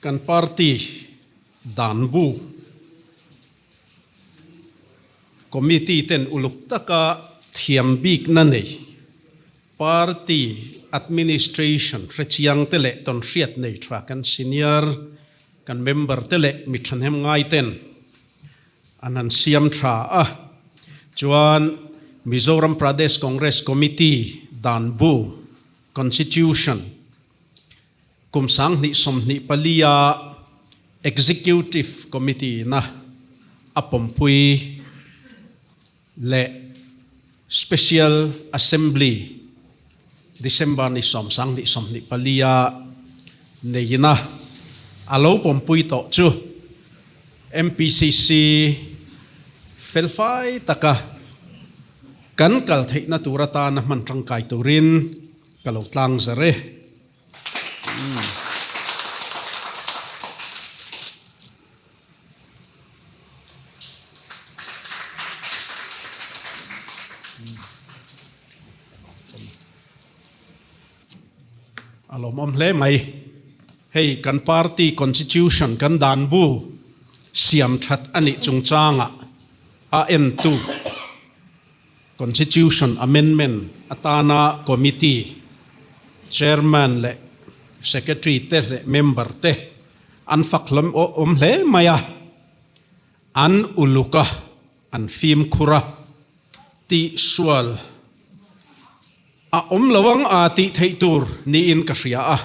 Kan party dan bu committee ten uluk taka thiam bikna nei party administration hrechiang te leh tawnhriat nei tha kan senior kan member te leh mi thahnem ngai ten an han siam tha a. Chuan Mizoram Pradesh Congress Committee dan bu constitution Kum 2024 a Executive Committee na a pawmpui leh Special Assembly December ni 10 2024 a neihna a lo pawmpui tawh chu MPCC felfai taka kan kal theihna tur atana hman tangkai turin ka lo tlang zar e. A lawmawm hle mai. Hei kan party constitution kan dan bu siam that a nih chungchangah a entu Constitution Amendment atana Committee Chairman leh Secretary te leh Member te an fak hlawm awm hle mai a, an uluk a, an fimkhur a, tihsual a awm lo ang a tih theih tur niin ka hria a,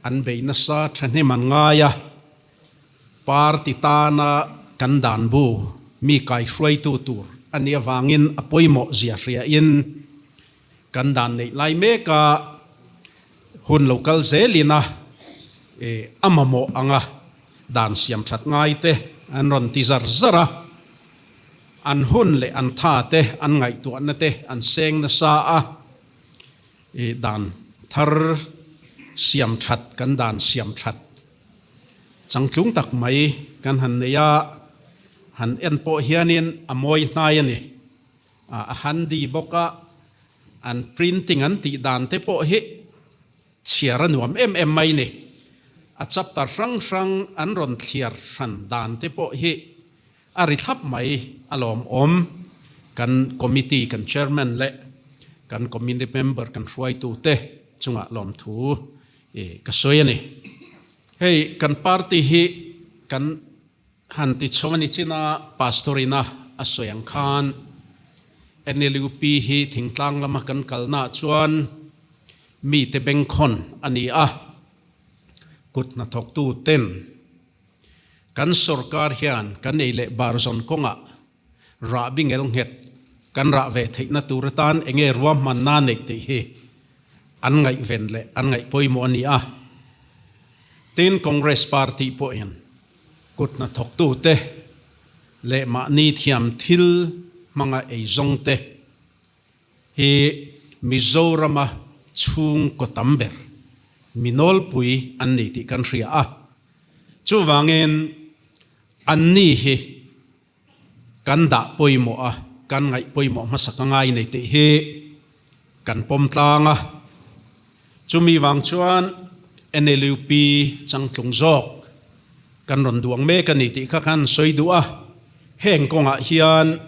an bei nasa thahnem an ngai a. Party tana kan dan bu mi kaihruaitu tur a nih avangin a pawimawh zia hriain kan dan neih lai meka hun lo kal zelin a a mamawh anga dan siam that ngai te an rawn ti zar zar a, an hun leh an tha te an ngaihtuahna te an seng nasa a. Dan thar siam that kan dan siam that Changtlung tak mai kan han nei a, han en pawh hianin a mawi hnai a ni. A handy bawk a, an printing an tih dan te pawh hi chhiar a nuam em em mai ni. A chapter hrang hrang an rawn thliar hran dan te pawh hi a ri thlap mai a lawmawm. Kan committee, kan chairman leh kan committee member kan hruaitute chungah lawmthu ka sawi a ni. Hei kan party hi kan han ti chho a ni chin a, Pastor ina a sawi ang khan NLUP hi thingtlang lama kan kalna ah chuan mite bengkhawn a ni a, kut hnathawktu ten kan sorkar hian kan ei leh bar zawn kawngah rahbi ngel nghet kan rah ve theihna tur atan enge ruahmanna neih tih hi an ngaihven leh an ngaih pawimawh a ni a. Tin, Congress Party pawhin kut hnathawktute leh mahni thiam thil hmanga eizawngte hi Mizorama chhungkaw tam ber mi nawlpui an ni tih kan hria a. Chuvangin anni hi Kan dah pawimawh a, kan ngaih pawimawh hmasa ka ngai nei tih hi kan pawm tlang a. Chumi vang chuan NLUP changtlung zawk kan rawn duang mek a ni tih kha khan sawi duh a. Heng kawngah hian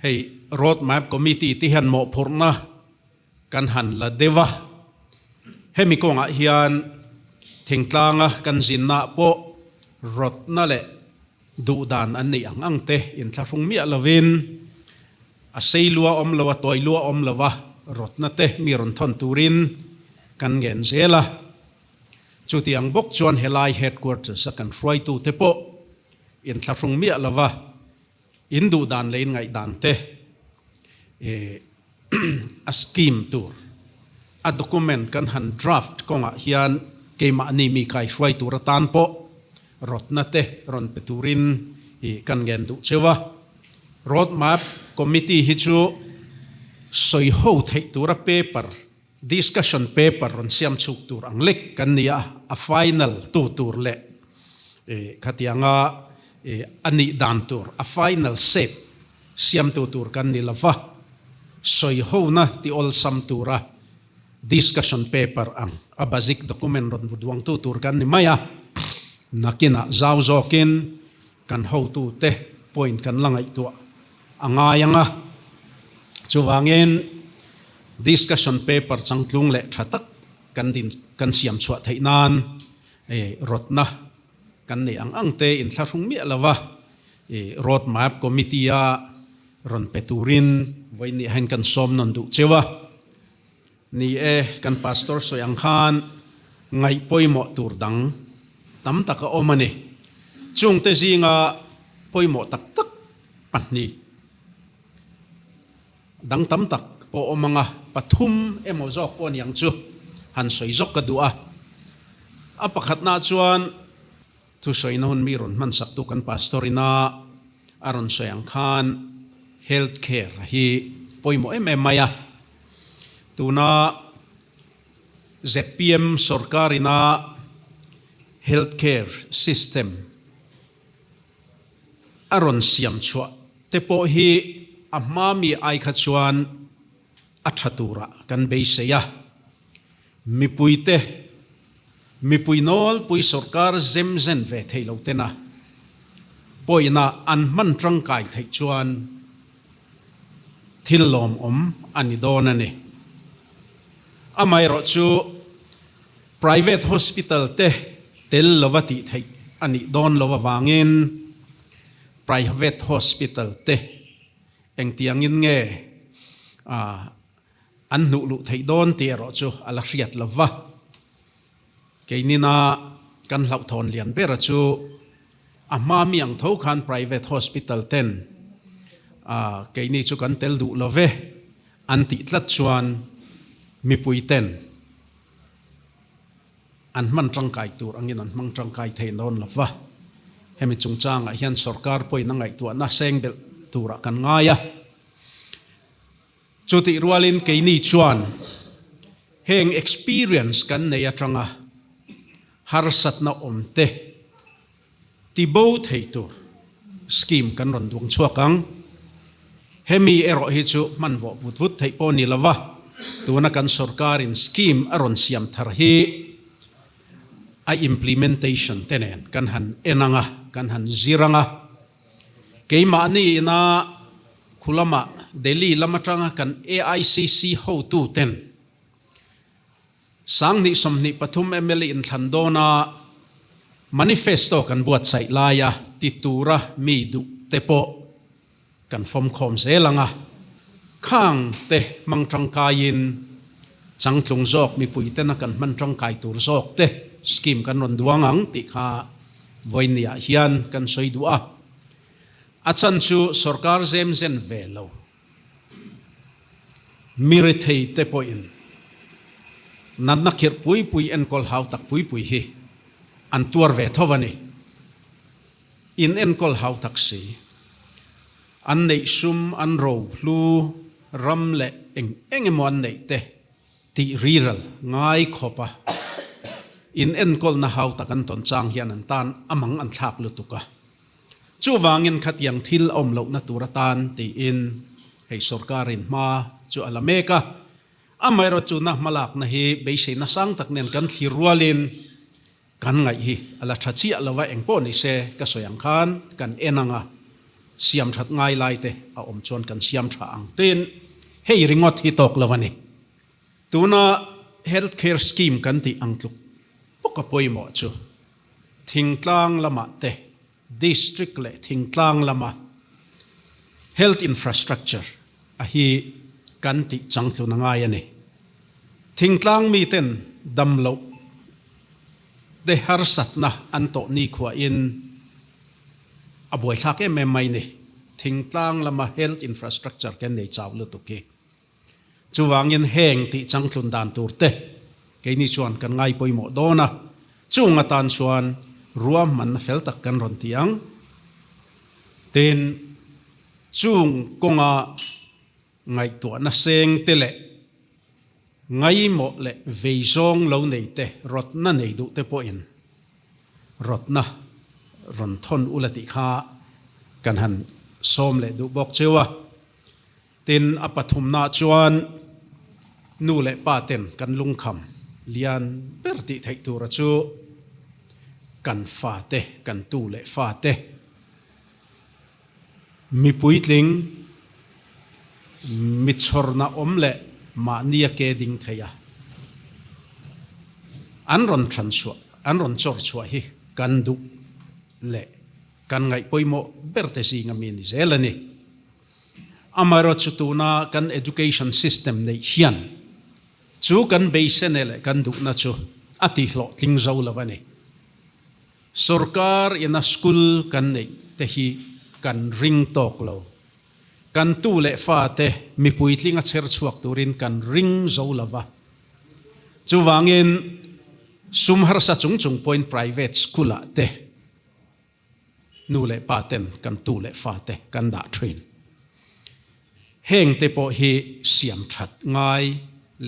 hei Road Map Committee te hian mawhphurhna kan han la deuh a. Hemi kawngah hian thingtlanga kan zinnaah pawh rawtna leh Duh dan an neih ang ang te inthlahrung miah lovin a sei lua awm lo a, tawi lua awm lo a, rawtna te mi rawn thawn turin kan ngen zel a. Chuti ang bawk chuan helai headquarters a kan hruaitu te pawh inthlahrung miah lo a, in duh dan leh in ngaih dan te a scheme tur a document kan han draft kawngah hian keimahni mi kaihruai tur atan pawh rawtna te rawn pe turin i kan ngen duh cheu a. Road map committee hi chu sawi ho theih tura paper, discussion paper rawn siam chhuk tur ang lek kan ni a, a final tu tur leh khatianga a nih dan tur a final shape siamtu tur kan ni lova, sawi hona ti awlsam tura. Discussion paper ang a basic document rawn duangtu tur kan ni mai a, nakinah zau zawkin kan hotute point kan la ngaihtuah a ngai ang a. Chuvangin discussion paper changtlung leh tha tak kan din kan siam chhuah theih nan rawtna kan neih ang ang te inthlahrung miah lo va, road map committee a rawn pe turin vawiin hian kan sawm nawn duh cheu a. Ni e, kan pastor sawi ang khan ngaih pawimawh tur dang tam tak a awm a ni. Chungte zinga pawimawh tak tak pahnih dang tam tak pawh awm ang a, pathum emaw zawk pawh aniang chu han sawi zawk ka duh a. A pakhatnaah chuan thusawina hun mi rawn hmansaktu kan pastor ina a rawn sawi ang khan health care hi pawimawh em em mai a. Tuna zpm sorkar ina health care system a rawn siam chhuah te pawh hi a hma mi ai kha chuan a tha turah kan beisei a. Mipuite, mipui nawlpui sorkar zem zen ve thei lo tena pawina an hman tangkai theih chuan thil lawmawm a ni dawn a ni. Amaherawhchu private hospital te tel lova tih theih a nih dawn lo avangin private hospital te engtiangin nge an hnuh luh theih dawn tih erawh chu a la hriat lo va. Keinina kan hlauhthawn lian bera chu a hma mi ang tho khan private hospital ten keini chu kan tel duh lo ve an tih tlat chuan mipui ten an hman tangkai tur angin an hmang tangkai thei dawn lo va. Hemi chungchangah hian sorkar pawhin a ngaihtuahna seng belh turah kan ngai a. Chutih rualin keini chuan heng experience kan nei atanga harsatna awm te tibo thei tur scheme kan rawn duang chhuak ang. Hemi erawh hi chu hman vawh vut vut theih pawh ni lova, tuna kan sorkarin scheme a rawn siam thar hi a implementation te nen kan han en ang a, kan han zir ang a. Keimahni ina khulama Delhi lam atanga kan AICC hotu ten 2023 mla inthlan dawna manifesto kan buatsaih laia ti tura mi duh te pawh kan fawmkhawm zel ang a, khang te hmang tangkaiin changtlung zawk mipui tena kan hman tangkai tur zawk te scheme kan rawn duang ang tih kha Vawinia hian kan sawi duh a, a chhan chu sorkar zem zen ve lo mi rethei te pawhin natna khirh pui pui enkawl hau tak pui pui hi an tuar ve tho a ni. In enkawl hau tak si, an neih sum, an ro hlu, ram leh eng eng emaw an neih te Tih riral ngai khawp a in enkawlna hau tak an tawn chang hian an tan a mang an thlak lutuk a. Chuvangin khatiang thil a awm lohna tur atan tiin hei sorkarin hma chu a la mek a. Amaherawhchuna hmalakna hi beiseina sang tak nen kan thlir rualin Kan ngaih hi a la tha chiah lo a, engpawh ni se ka sawi ang khan kan en ang a, siam that ngai lai te a awm chuan kan siam tha ang tiin hei ringawt hi tawk lo a ni. Tuna Health Care Scheme kan tih ang tluk bawk a pawimawh chu thingtlang lamah te District leh thingtlang lama Health Infrastructure a hi kan tih changtlun a ngai a ni. Thingtlang miten damloh te harsatna an tawh nikhuahin a buaithlak em em mai ni. Thingtlang lama Health Infrastructure kan nei chau lutuk hi. Chuvangin heng tih changtlun dan tur te keini chuan kan ngai pawimawh dawn a, chung atan chuan ruahmanna fel tak kan rawn ti ang. Tin, chung kawnga ngaihtuahna seng te leh ngaimawh leh veizawng lo nei te, rawtna nei duh te pawhin rawtna rawn thawn ula tih kha kan han sawm leh duh bawk cheu a. Tin, a pathumnaah chuan Nu leh pa ten kan lungkham lian ber tih theih tura chu kan fate, kan tu leh fate, mi puitling, mi chhawrna awm leh mahnia ke ding thei a, an rawn than chhuah, an rawn chawr chhuah hi kan duh leh kan ngaih pawimawh ber te zinga mi ni zel a ni. Amaherawhchu tuna kan education system neih hian chu kan beisene leh kan duhna chu a tihlawhtling zo lo a ni. Sorkar ina school kan neih te hi kan ring tawk lo. Kan tu leh fate mipuitling a chher chhuak turin kan ring zo lo va. Chuvangin sum harsa chung chung pawhin private school ah te Nu leh pa ten kan tu leh fa te kan dah thin. Heng te pawh hi siam that ngai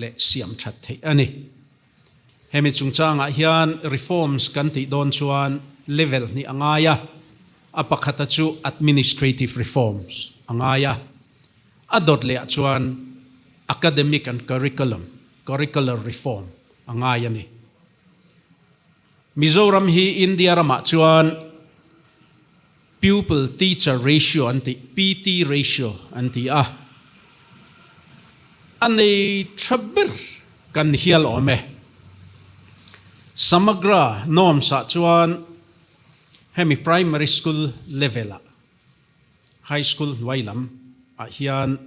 leh siam that theih a ni. Hemi chungchangah hian reforms kan tih dawn chuan level hnih a ngai a, a pakhata chu administrative reforms a ngai a, a dawt lehah chuan academic and curriculum, curricular reform a ngai a ni. Mizoram hi India ramah chuan Pupil Teacher Ratio an tih, PT Ratio an ti a, a nei tha ber kan hial awm e. Samagra norms ah chuan hemi primary school level ah, high school hnuai lam ah hian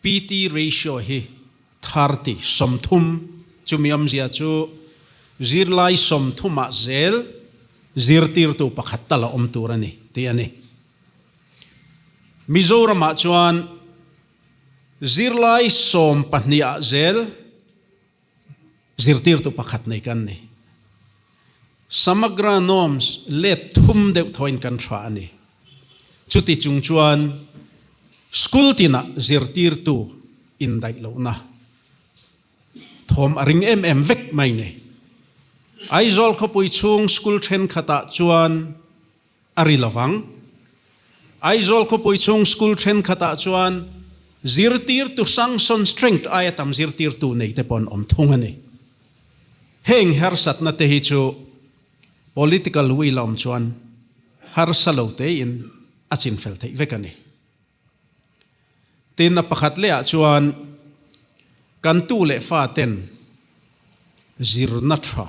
PT ratio hi 30, 30, chumi awmzia chu zirlai sawmthumah zel zirtirtu pakhat tal a awm tur a ni tih a ni. Mizoramah chuan zirlai sawmpahnih ah zel Zirtirtu pakhat nei kan ni. Samagra norms let thum deuh thawin kan hra a ni. Chuti chung chuan school tinah zirtirtu indaih lohna thawm a ring em em vek mai ni. Aizawl khawpui chhung school thenkhatah chuan a ri lovang. Aizawl khawpui chhung school thenkhatah chuan zirtirtu sanction strength aia tam zirtirtu nei te pawh an awm thung a ni. Heng harsatna te hi chu political will a awm chuan harsa lo tein a chinfel theih vek a ni. Tin, a pakhat lehah chuan kan tu leh fa ten zirna tha,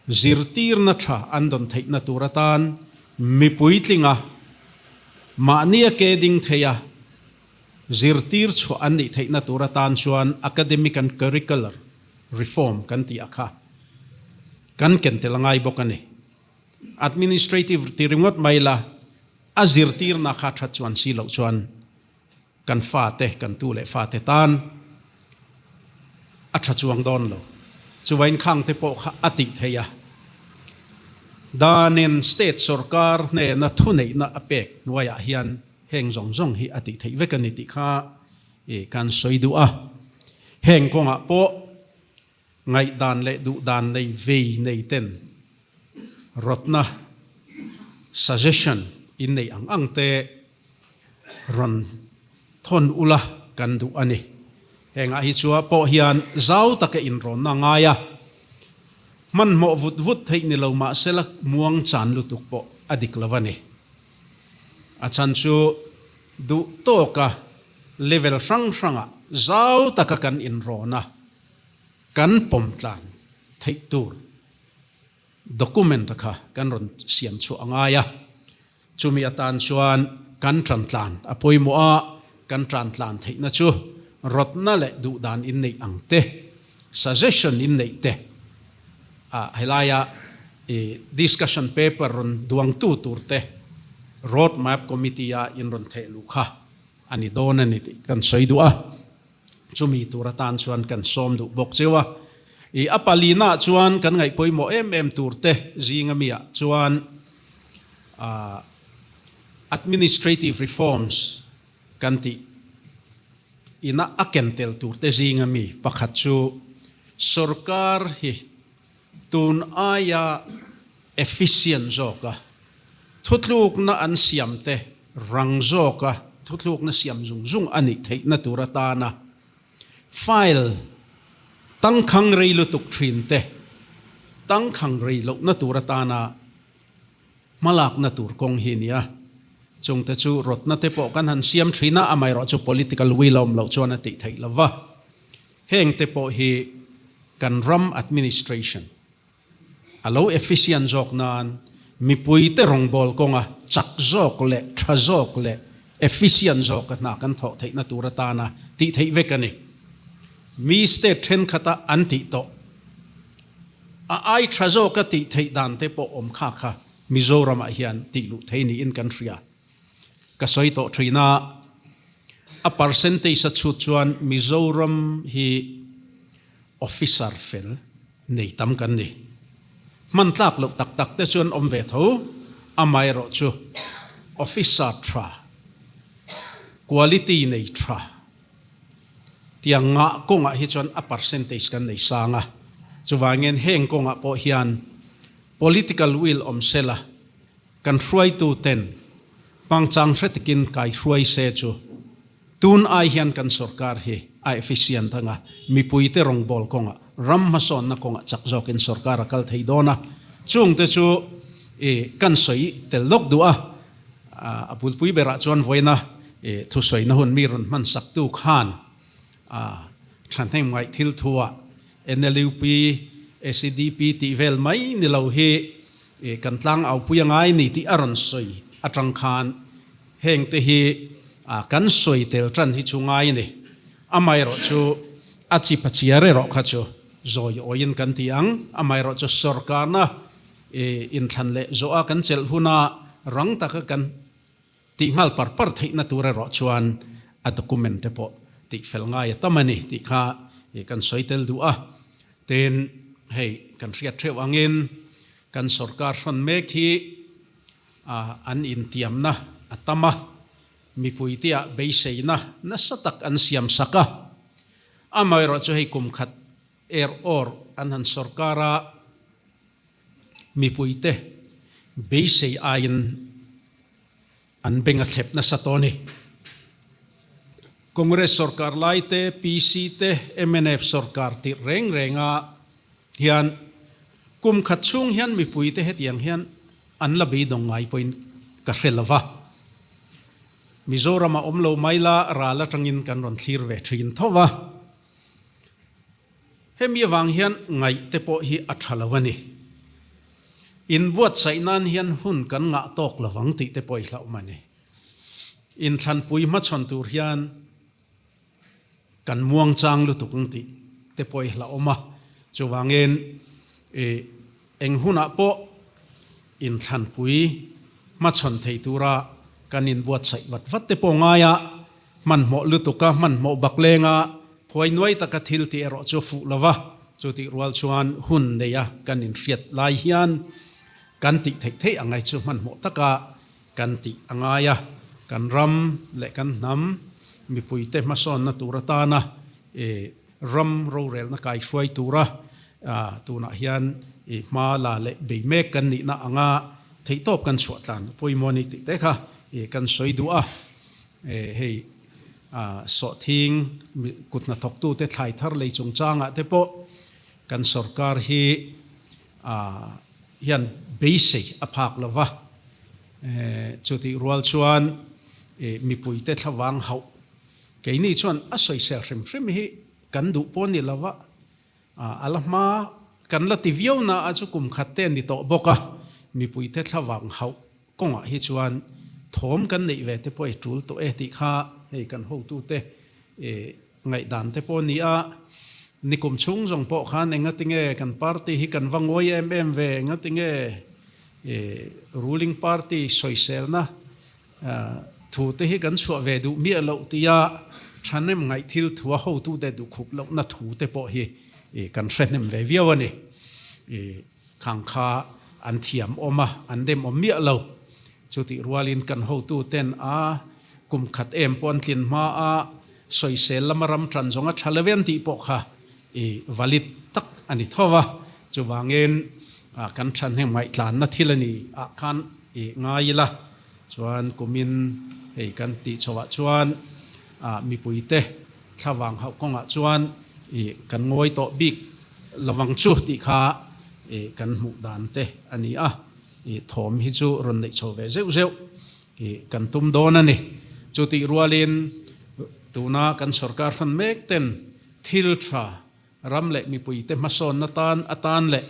zirtirna tha an dawn theihna tur atan mipuitlinga mahnia ke ding theia zirtir chhuah an nih theihna tur atan chuan academic and curricular reform kan tih a kha kan ken tel a ngai bawk a ni. Administrative ti ringawt mai la, a zirtirna kha that chuan si loh chuan kan fate, kan tu leh fate tan a tha chuang dawn lo. Chuvain khang te pawh kha a tih theih a. Danin state sorkar hnena thuneihna a pek hnuaiah hian heng zawng zawng hi a tih theih vek a ni tih kha kan sawi duh a. Heng kawngah pawh Ngaihdan leh duhdan nei vei nei ten rawtna, suggestion, in neih ang ang te rawn thawn ula kan duh a ni. Hengah hi chua pawh hian zau taka inrawnna a ngai a, hmanhmawh vut vut theih ni lo mahsela muang chan lutuk pawh a dik lo a ni. A chhan chu duh tawka level hrang hrangah zau taka kan inrawn a, Kan pawm tlan theih tur document a kha kan rawn siam chhuah a ngai a, chumi atan chuan kan tan tlan a pawimawh a, kan tan tlan theihna chu rawtna leh duhdan inneih ang te, suggestion inneih te, ah helaia i discussion paper rawn duangtu tur te road map committee a in rawn theh luh kha a ni dawn a ni tih kan sawi duh a. Chumi tur atan chuan kan sawm duh bawk cheu a. I a palina chuan kan ngaih pawimawh em em tur te zinga mi ah chuan administrative reforms kan tih ina a ken tel tur te zinga mi pakhat chu sorkar hi tun aia efficient zawka thutlukna an siam te rang zawka thutlukna siam zung zung a nih theihna tur atana File tangkhang rei lutuk thin te tangkhang rei lohna tur atana hmalakna tur kawng hi nia. Chungte chu rawtna te pawh kan han siam thin a, amaherawhchu political will a awm loh chuan a tih theih lo va. Heng te pawh hi kan ram administration a lo efficient zawk nan mipuite rawngbâwl kawnga chak zawk leh tha zawk leh efficient zawka hna kan thawh theihna tur atana tih theih vek a ni. Mi state thenkhat-a an tih tawh a ai tha zawka tih theih dan te pawh awm kha kha Mizoramah hian tih luh thei niin kan hria. Ka sawi tawh thin a, a percentage a chhut chuan Mizoram hi officer fel nei tam kan ni. Hman tlak loh tak tak te chuan awm ve tho, amaherawhchu officer tha, quality nei tha tiang ngah kawngah hi chuan a percentage kan nei sang a. Chuvangin heng kawngah pawh hian political will awm sela Kan hruaitu ten pangchang hre takin kai hruai se chu tun ai hian kan sorkar hi a efficient anga mipuite rawngbâwl kawngah ram hmasawnna kawngah chak zawkin sorkar a kal thei dawn a, chungte chu i kan sawi tel lawk duh a, a bulpui berah chuan vawiina i thusawina hun mi rawn hman saktu khan a thahnem ngaih thil thuah NLUP, SEDP tih vel mai ni lo hi kan tlang aupui a ngai ni tih a rawn sawi atang khan heng te hi kan sawi tel tan hi chu ngai a ni. Amaherawh chu a chi pachiar erawh kha chu zawi awiin kan ti ang. Amaherawh chu sorkarna inthlan leh zawha kan chelh huna rang taka kan Tih nghal par par theihna tur erawh chuan a document te pawh tih fel ngai a tam a ni tih kha kan sawi tel duh a. Tin, hei kan hriat theuh angin kan sorkar hrawn mek hi an intiamna a tam a, mipuite ah beiseina nasa tak an siam sak a. Amaherawh chu hei kum khat er awr an han sorkar a, Mipuite beisei aiin an beng a thlep nasa tawh a ni. Congress sorkar lai te, PC te, mnf sorkar tirh reng renga hian kum khat chhung hian mipuite hetiang hian an la beidawng ngai pawhin ka hre lo va. Mizoram a awm lo mai la ral atangin kan rawn thlir ve thin tho va. Hemi avang hian ngaih te pawh hi a tha lo a ni. Inbuatsaih nan hian hun kan ngah tawk lo ang tih te pawh i hlauh mah ni. Inthlanpui hmachhawn tur hian kan muang chang lutuk ang tih te pawh i hlauhawm a. Chuvangin i eng hunah pawh inthlanpui hmachhawn thei tura kan inbuatsaih vat vat te pawh ngai a. Hmanhmawh lutuka hmanhmawh baklenga phuai nuai taka thil tih erawh chu fuh lo va, chu tih rual chuan hun neia kan inhriat lai hian kan tih theih theih ang ai chu hmanhmawh taka kan tih a ngai a. Kan ram leh kan hnam mipuite hmasawnna tur atana ram rorelna kaihruai tura tunah hian hma la leh bei mek kan nihna anga theihtawp kan chhuah tlan pawimawh a ni tih te kha kan sawi duh a. Hei sawhthing kut hnathawktute thlai thar lei chungchangah te pawh kan sorkar hi hian beisei a phak lo va, chutih rual chuan mipuite thlavang hauh keini chuan a sawisel hrim hrim hi kan duh pawh ni lo va, a la hma kan la ti viau na a chu kum khat te a ni tawh bawk a, mipuite thlavang hauh Kawngah hi chuan thawm kan neih ve te pawh i tul tawh e tih kha hei kan hotute ngaihdan te pawh a ni a. Nikum chhung zawng pawh khan engatinge kan party hi kan va ngawi em em ve, engatinge ruling party sawiselna thu te hi kan chhuah ve duh miah loh tia thahnem ngaih thil thua hotute duhkhup lohna thu te pawh hi kan hre hnem ve viau a ni. Khang kha an thiam awm a, an dem awm miah lo. Chutih rualin kan hotu ten a kum khat em pawh an tlin hma a, sawisel lama ram tan zawng a tha lo em tih pawh kha i valid tak a ni tho a. Chuvangin kan thahnem ngaihtlanna thil a ni ah khan i ngai ila chuan kumin hei kan tih chhoah chuan mipuite. thlavang hauh kawngah chuan ih kan ngawi tawh bik lovang chu tih kha ih kan hmuh dan te a ni a, ih thawm hi chu rawn neih chho ve zeuh zeuh ih kan tum dawn a ni. Chutih rualin tuna kan sorkar hran mek ten thil tha ram leh mipuite hmasawnna tan atan leh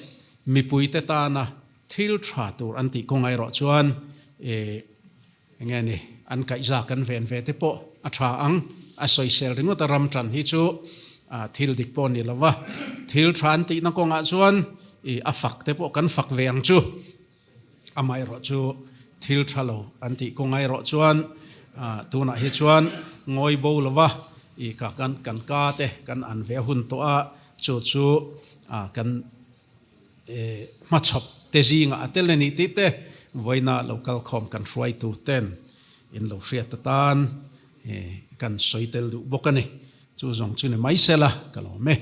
mipuite tana thil tha tur an tih kawng erawh chuan ih Enge ni, an kaihza kan ven ve te pawh a tha ang, a sawisel ringawt a ram tan hi chu thil dik pawh ni lo va, thil tha an tihna kawngah chuan i a fak te pawh kan fak ve ang chu, amaherawh chu thil tha lo an tih kawngah erawh chuan tunah hi chuan ngawi bo lo va, i ka kan kan ka te kan an ve a hun tawh a, chu chu kan Hmachhawp te zingah a tel a nih tih te vawiina lo kalkhawm kan hruaitu ten in lo hriat atan kan sawi tel duh bawk a ni. Chu zawng chu ni mai sela ka lawm e.